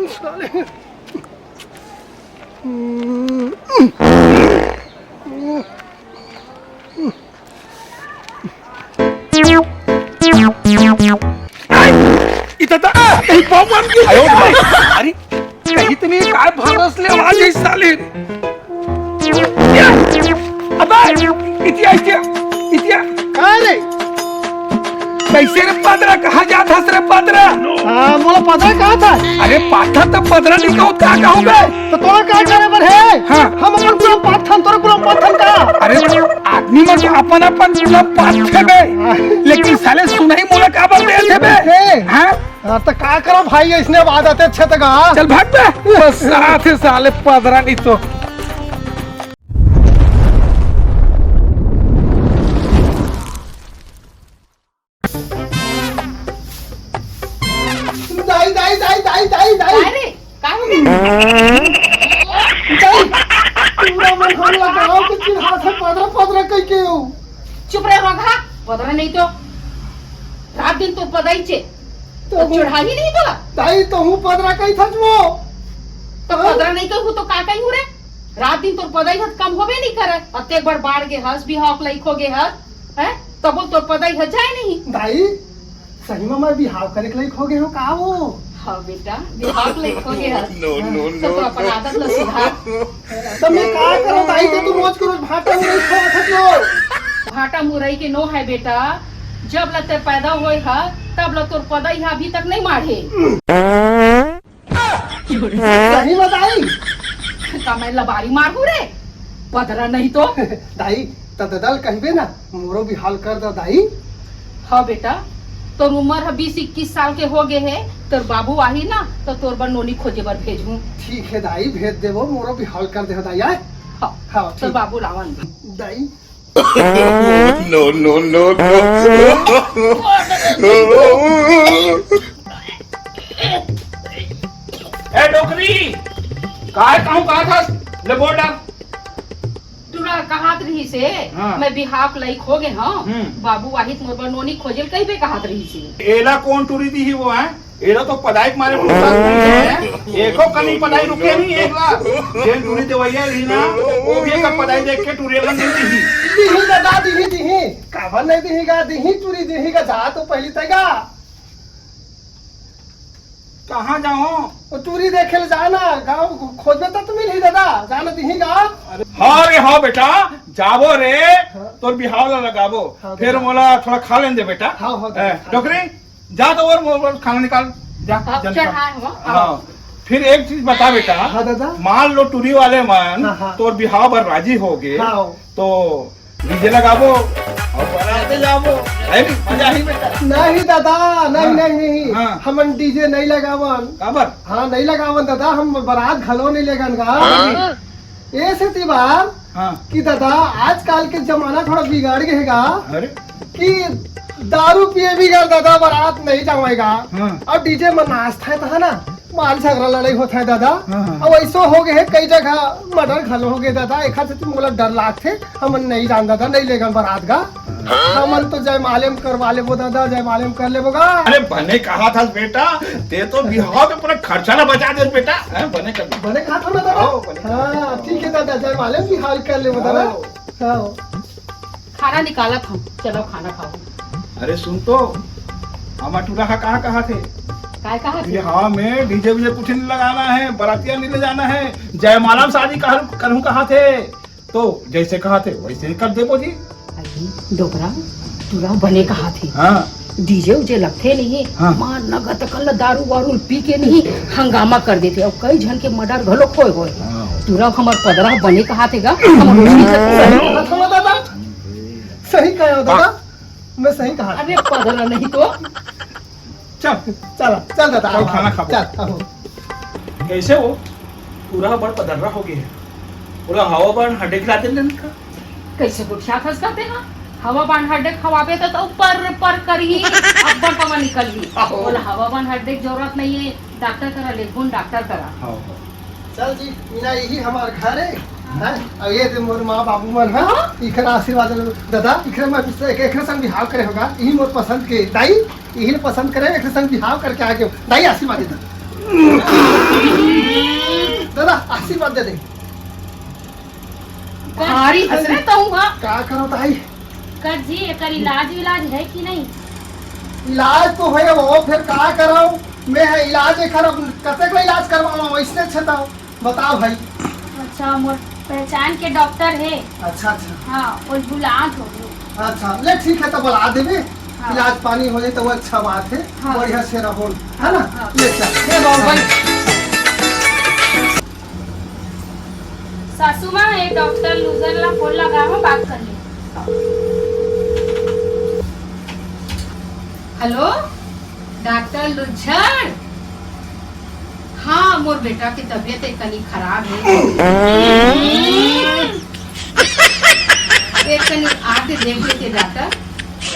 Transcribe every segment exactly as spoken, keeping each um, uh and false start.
साले। इतना, ए, पाँव मार के। अरे, कहीं तो नहीं, काय भरोस ले आवाज आई साले। अबे, इतिया, इतिया, इतिया। का रे? कैसे रे पदरा, कहाँ जात हस रे पदरा? हाँ, मोला पदरा कहा था। अरे पाथा तो पदरा नहीं कहूँ, का कहूँ बे? तो तोला का करे बर हे? हाँ। हम अपन कुलम पाथन, तोर कुलम पाथन का? अरे आदमी मन अपन अपन कुलम पाथे बे। हाँ। लेकिन साले सुनाई मोला काबर दे थे बे? कैसे? हाँ? हाँ, तो का करो भाई, इसने अब आदत अच्छे तक आ। चल भाग बे। बस साथ ही साले पदरा नहीं तो। दाई, दाई, दाई, दाई, दाई, दाई। काय रे? काय हो गया? दाई, पूरा मन हमला गाँव के चिन्हात हे पदरा, पदरा कह के हो। चुप रहे रघा, पदरा नहीं तो रात दिन तो पदाई चे। तो तो हूँ चढ़ा ही नहीं बोला। दाई, तो हूँ पदरा कही था वो। तो हाँ? पदरा नहीं कहू तो का कहू रे? रात दिन तोर पदाई हत कम होबे नहीं करे। अतेक बार बाढ़ गे हस, बिहाव के लायक हो गे हस, हैं? तबो तोर पदाई हत जाए नहीं। दाई, सही में मैं बिहाव करे के लायक हो गए हो का वो? हाँ बेटा, बिहाव के लायक हो गे हस। No, no, तो no, तोर अपन no। आदत ल सुधार। तो मैं का करूं दाई, तो तू रोज के रोज भाटा मुरई खावत हस लो। भाटा मुरई के नो है बेटा, जब ल ते पैदा होए ह, तब ल तोर पदाई ह अभी तक नहीं माढ़े। सही बताई। का मैं लबारी मारहूँ रे? पदरा नहीं तो। दाई, त ददल कहबे ना, मोरो बिहाव कर दा दाई। हाँ बेटा, तोर उम्र ह बीस इक्कीस साल के हो गे हे, तोर बाबू आही ना, तो तोर बर नोनी खोजे बर भेजहूँ। ठीक है दाई, भेज देबो, मोरो बिहाव कर दे दाई, आय? हाँ, हाँ, तोर ठीक। बाबू लावन। दाई, No, no, no, no। ए डोकरी, काय कहूँ कहा था? ले बोल डाल। टुरा कहात रही से, हाँ। मैं बिहाव के लायक हो गे हूँ। हम्म। बाबू आहित मोर बर नोनी खोजे ल कहिबे कहात रही से। एला कौन टुरी दी ही वो है? एला तो पदाई के मारे फुर्सत नहीं है। एको कनी पदाई रुके नहीं एक बार। जेन टूरी देवैया रही ना, वो भी एक पदाई देख के टूरी ला नहीं दी। दिही दादा, दिही, दिही। काबर नहीं दिही गा, दिही टूरी दिही गा, जा तो पहली तैगा। कहाँ जाओ? वो टूरी देखे ले जाना, गाँव खोजबे तो मिलही दादा, जाना दिही गा। अरे हाँ रे, हाँ बेटा, जाबो रे, हाँ। तोर बिहाव ला लगाबो। हाँ, फिर दादा। मोला थोड़ा खा लेन दे बेटा। हाँ, हाँ, दादा, ए, खा डोकरी, जा तो और, और, और खाना निकाल, जा, आप जल्दी चढ़ाए कर। हो, हाँ। आओ। फिर एक चीज बता बेटा, हाँ दादा। मान लो टूरी वाले मन हाँ, हाँ। तोर बिहाव बर राजी हो गए, हाँ। तो डीजे लगाबो और बराते जाबो, है नी? मजा ही बेटा। नहीं दादा, नहीं, हाँ। नहीं, नहीं। हाँ। हमन डीजे नहीं लगावन। काबर? हाँ, नहीं लगावन दादा, हम बरात घलो नहीं लेगन गा। हाँ। ये सेती बार हाँ। कि दादा, आजकल के जमाना थोड़ा बिगड़ गए हे गा अरे। कि दारू पिए बिगर दादा बरात नहीं जावेगा। हाँ। और डीजे में नाचता है तो है ना, मार झगड़ा लड़ाई होता है दादा। हाँ, हाँ। अब ऐसो हो गए है, कई जगह मर्डर घलो हो गए दादा। एक हाथ से तुम बोला डर लागथे, हम नहीं जान दादा, नहीं लेगन बरात गा। हमन तो जयमाले में करवा लेबो दादा, जयमाले में कर लेबो गा। अरे बने कहा था बेटा, ते तो बिहाव के पूरा खर्चा ना बचा दे बेटा। हैं, बने कर। बने कहा था ना दादा? हाँ, बने। हाँ, ठीक है दादा, जयमाले में बिहाव कर लेबो दादा। हाँ। हाँ। खाना निकालत हूँ, चलो खाना खाओ। अरे सुन तो, हमार टूरा हा कहाँ कहा थे? काय कहा थे? ये हाँ में डीजे वीजे कुछ नहीं लगाना है, बरातिया नहीं ले जाना है, जयमाला में शादी करूँ कहा थे। तो जैसे कहा थे वैसे ही कर देबो जी। अरे डोकरा, टूरा बने कहा थे। हाँ। डीजे उजे लगथे नहीं, हाँ। मार नगद कल दारू वारू पी के नहीं हंगामा कर देथे, और कई झन के मर्डर घलो होए होए। हाँ। टूरा हमर पदरा बने कहा थे गा, हमर रोटी हाँ। सही कहा दादा, सही कहा दादा, मैं सही कहा। अरे पदरा नहीं तो। चल, चल, चल दादा, चल, खाना खाबो। चल, खाबो। कैसे हो? पूरा बड़ पदर्रा हो गया है। पूरा हवा बाण हड्डे खिला दे लेने का। कैसे गोठिया खस करते ना? हवा बाण हड्डे खवाबे तो, तो ऊपर पर करही, अब्बड़ कमा निकलही। आहो। बोला हवा बाण हड्डे की जरूरत नहीं है, डॉक्टर करा ले, गुण डॉक्टर करा। हाँ, हाँ। चल जी, इना यही हमार घर है, हैं? अब ये दे मोर माँ बाबू मन, हाँ? हाँ। इखर आशीर्वाद ले, दादा, इखर मैं, इखर संग बिहाव करे होगा, यही मोर पसंद के। दाई, इही ल पसंद करे, एक संग बिहाव करके आ गेंव। दाई, आशीर्वाद दे दे। दादा, आशीर्वाद दे दे। भारी हस रे तहूँ हा। का करव दाई? कर जी, एकर इलाज विलाज हे कि नहीं? इलाज तो होय वो, फेर का करव? मैं हे इलाज एकर, अब कतेक ले इलाज करवावंव, अइसने छे त। बताव भाई। अच्छा, मोर पहचान के डॉक्टर हे। अच्छा, अच्छा। हाँ, वो बुलात होही। अच्छा, ले ठीक हे, त बुला देबे। हाँ। इलाज पानी हो जाही त वो अच्छा बात हे। हाँ। बढ़िया से रहो, हे ना? हाँ। ले चल। ले बाबू भाई। सासू माँ, ए डॉक्टर लूजर ला फोन लगावंव, बात कर ले। हेलो, डॉक्टर लुज्झर? हाँ, मोर बेटा के तबीयत एक कनी खराब हे। एक कनी आके देख लेते डॉक्टर।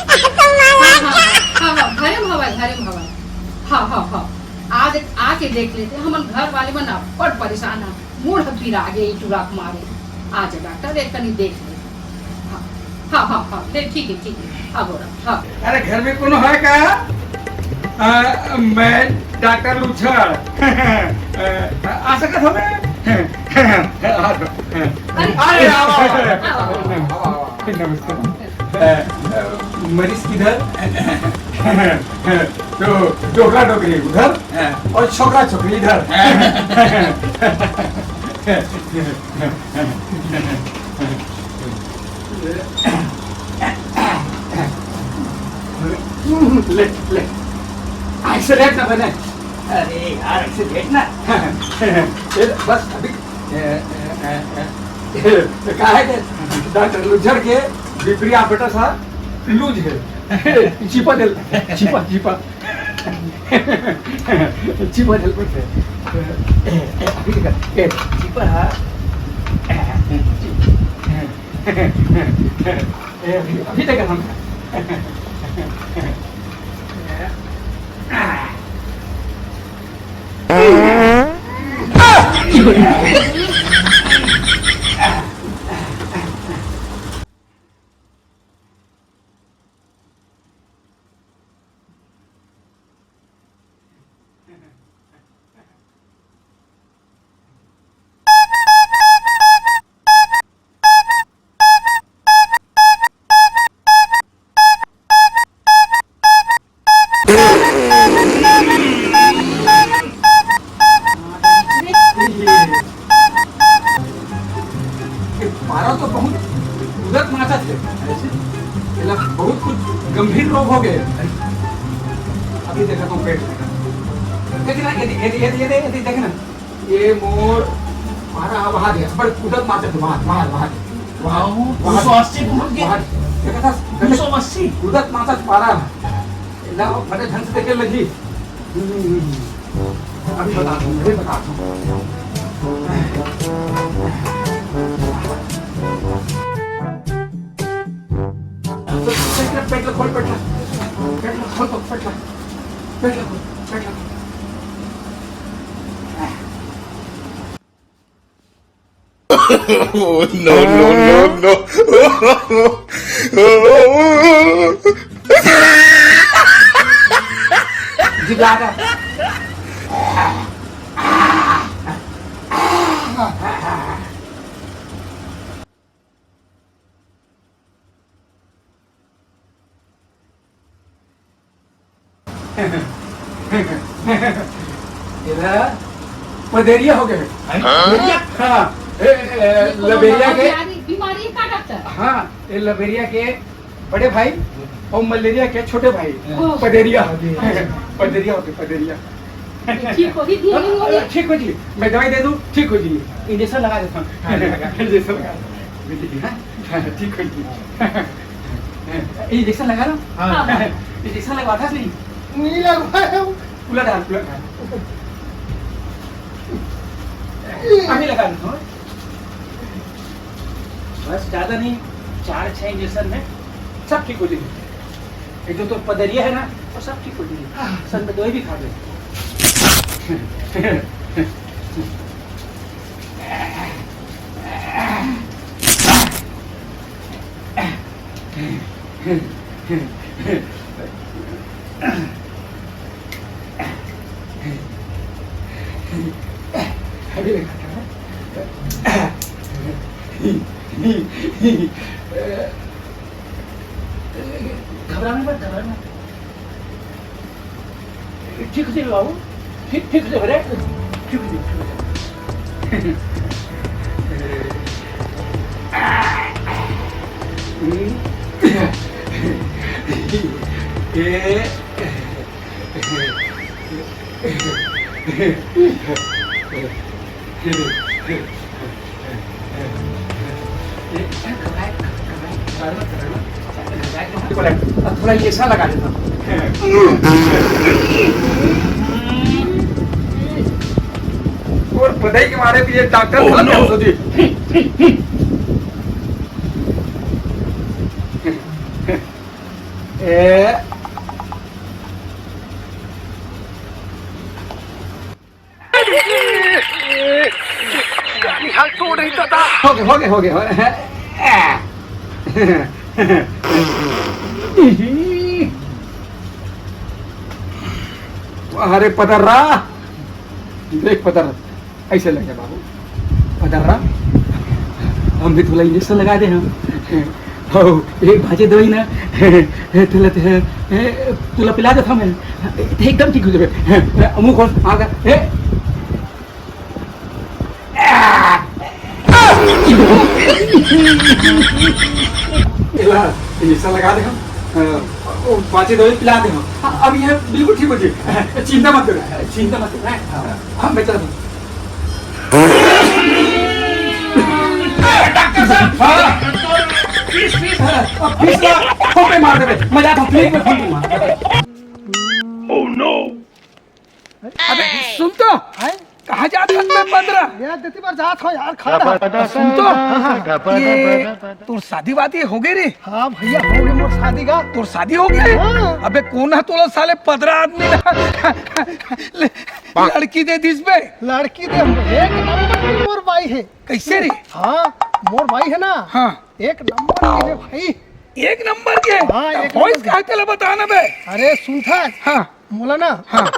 हाँ, हाँ, हाँ, हाँ, घरे में हवय, घरे में हवय। हाँ, हाँ, हाँ। आज आके देख लेते, हमन घर वाले मन अब्बड़ परेशान हे, मूड़ ह पिरा गे, ए टूरा के मारे। आजा डॉक्टर, एक कनी देख ले। हाँ, हाँ, हाँ, हाँ, ले, ठीक हे, ठीक हे, आबो रख, हाँ। अरे, घर में कोनो हे का? अ, मैं डॉक्टर लुज्झर। अ, आ सकत हंव मैं? अरे, अरे, आओ, आओ, आओ, आओ, आओ, आओ। नमस्कार। अ, अ, मरीज किधर? तो डोकरा डोकरी उधर, हाँ। और छोकरा छोकरी इधर। हाँ। ले, ले। ऐसे लेट ना बने। अरे यार, ऐसे लेट ना। ये बस अभी, ए, ए, ए, ए, तो का हे कि डॉक्टर लुज्झर के बिपरी ऑपरेटर साहब लूज हे। चिपा दे, चिपा, चिपा। चिपा दे कुछ। अभी तक, ए, चिपा। ए, अभी, अभी तक हम पारा तो बहुत उदत माचत हे, एला बहुत कुछ गंभीर रोग हो गे। अभी देखा तो पेट में। देख ना, ये, ये, देख ना। ये मोर पारा वहा दे, बड़ उदत माचत हे, वहा, वहा, वहा दे। वहा, वहा, दो सौ अस्सी पहुंच गए। वहा दे। देखा था? दो सौ अस्सी। उदत माचत पारा। ला, बड़े ढंग से देखे लगी। अभी बताता हूँ, अभी बताता हूँ। पेट ला खोल, पेट ला। पेट ला खोल, पेट ला। पेट ला खोल, पेट ला खोल। Oh, no, no, no, no. जिबला का। एला पदेरिया हो गे। हाँ? हाँ, ए, ए, लबेरिया के। बीमारी, बीमारी का डॉक्टर? हाँ, ये लबेरिया के बड़े भाई और मलेरिया के छोटे भाई। हाँ। पदेरिया। पदेरिया। पदेरिया हो गे, पदेरिया। ठीक हो गई, ठीक हो गई। हाँ, ठीक हो जी। मैं दवाई दे दूँ, ठीक हो जी। इंजेक्शन लगा देता हूँ। हाँ, लगा। इंजेक्शन लगा। हाँ, ठीक हो जी। इंजेक्शन लगा लो। हाँ। इंजेक्शन लगवा था नहीं? नहीं लगवाया। पूरा डाल, पूरा डाल। अभी लगा देता हूँ। बस ज्यादा नहीं, चार छह इंजेक्शन में सब ठीक हो जाएगी। ये जो तो पदरिया है ना, वो सब ठीक हो जाएगी। हाँ। संग में दवाई भी खा ले। अभी लगा था। घबराना मत, घबराना मत। ठीक से बाबू, ठीक, ठीक से, अरे, ठीक से, ठीक से। ए, थोड़ा इंजेक्शन लगा देता हूँ। और पता ही के मारे भी ये डॉक्टर गलत है, सोचिए। ए, निहाल तोड़ रही दादा। हो गए, हो गए, हो गए, हो गए। अरे पदर्रा, देख पदर्रा, ऐसे लग जा बाबू। पदर्रा, हम भी थोड़ा इंजेक्शन लगा दे हम। हो, एक भाजे दवाई ना, तुला ते, तुला पिला देता मैं, एकदम ठीक हो जाबे। मुंह खोल, आगा, ए। एला इंजेक्शन लगा दे हम। अ, वो पाँचे दवाई पिला दे हम। अब ये बिल्कुल ठीक हो जाए। चिंता मत करो, चिंता मत करो। हम बचा दो। डॉक्टर साहब, हाँ। फीस, फीस, हाँ, फीस ला, खूब पे मार देबे। मैं जाता हूँ, क्लिनिक में खूब मार देबे। अबे, सुन तो। हैं? कहाँ जात हस बे पदरा? यार, देती बार जात हो यार, खा रहा। सुन तो। हाँ, हाँ। ये तोर शादी वादी हो गई रे? हाँ भैया, हो गई मोर शादी का। तोर शादी हो गई रे? हाँ। अबे, कोन ह तोला साले पदरा आदमी ना ले, लड़की दे दिस बे? लड़की दे, एक नंबर की मोर बाई है। कैसे रे? हाँ, मोर बाई है ना। हाँ। एक नंबर की है भाई। एक नंबर के? हाँ, एक वॉइस नंबर के। काय तेला बताना बे? अरे सुन था। हाँ। मोला ना। हाँ।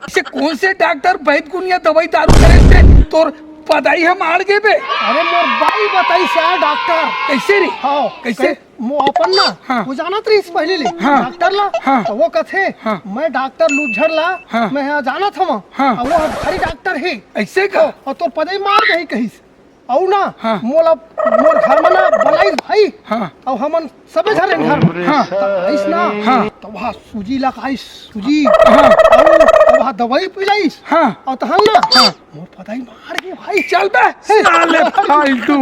इसे कौन से डॉक्टर बैद गुनिया दवाई दारू करे से तोर पदाई हम आड़ गए बे? अरे मोर बाई बताई से डॉक्टर। कैसे रे? हाँ, कैसे? कै-, मो अपन ना, हाँ। वो जानत रहिस पहले ले, हाँ। डॉक्टर ला, हाँ। तो वो कथे, हाँ। मैं डॉक्टर लूझर ला, हाँ। मैं यहाँ जानत हूँ, हाँ। और वो भारी डॉक्टर है। ऐसे का? और तोर पदाई मार गई कहिस। अउ ना, हाँ। मोला, मोर घर में ना बलाइस भाई। हाँ। अउ हमन सबे झन घर में। हाँ। त आइस ना, हाँ। त वहाँ सूजी लगाइस, सूजी। हाँ। अउ, अउ वहाँ दवाई पिलाइस। हाँ। अउ तहन ना, हाँ। मोर पदाई मार गे भाई। चल बे, साले फालतू।